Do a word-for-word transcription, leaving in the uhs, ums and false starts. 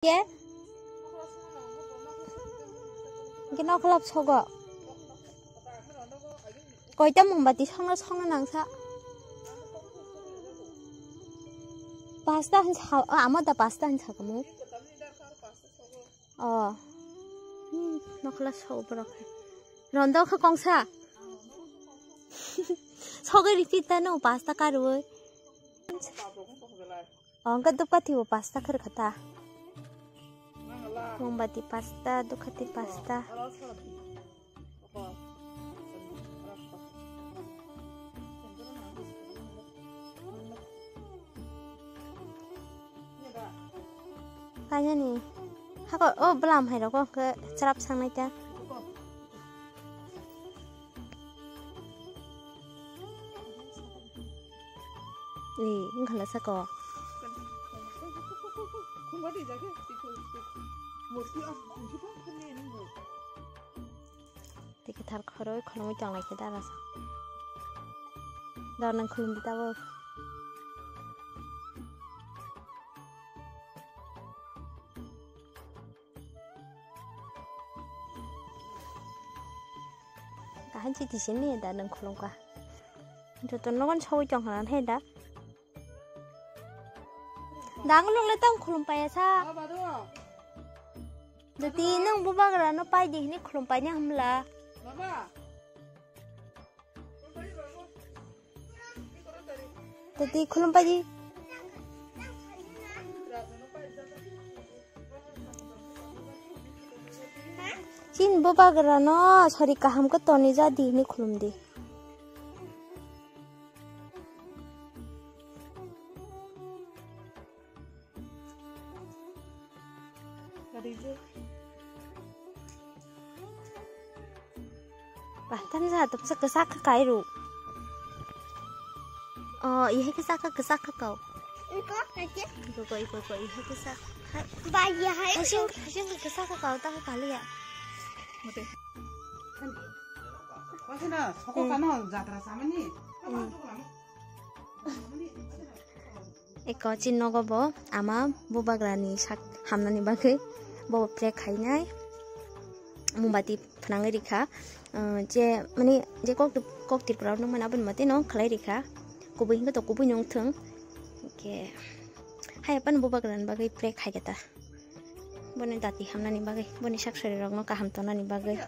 Ke? Ke nokhla sogo. Koita mombati songna songna nangsa. Pasta hin sa, ah, amo da pasta hin sa kamu. Oh. Hmm, nokhla sogo borok. Rondo kha kongsa. Sogwi ripit ta no pasta karwi. Ongka dupkati bo pasta kharkha ta. Mombati pasta, dukati pasta. Kainani. Hako, o bwlam hai rok khe chwrap sangnai ta. Ee, wngkha na saka o. Tei kwthar khoroi khulumui tonglai khe dara sa. Dara nang khulumdi tabuk. Kaham si tisi ni da nang khulum ka. Joto nogon sawi tong khana he da. Dang lok le tang khulum paya sa. Jati nang bubagra no pai di hini khulum pai ni hamla. Tadi khulum paidi. Chin bubagra no sari kaham khe toni jadi hini khulum di. Bah, tamsa, tamsa kwchak kha kairu. Oh, ihe kwchak kha, kwchak kha kau. Iko, ake. Iko, iko, iko, iko, ihe kwchak kha. Ba, iya hai. Hasing, hasing kwchak kha kau, ta kha kaliya. Mate. Masina, soko kano jatra samani. Hmm. Eko chini nogo bo ama bubagrani sak hamnani bagwi bo pray khainai, mombati phnangwi rikha, uh, je mani je kok, kok Tripura nung mani aboni mate no khlai rikha, kubui hwnkhe to kubui nung thung, hwnkhe hai aphano bubagrani bagwi pray khaikha ta, boni dati hamnani bagwi, boni sak sari rokno kaham tongnani bagwi.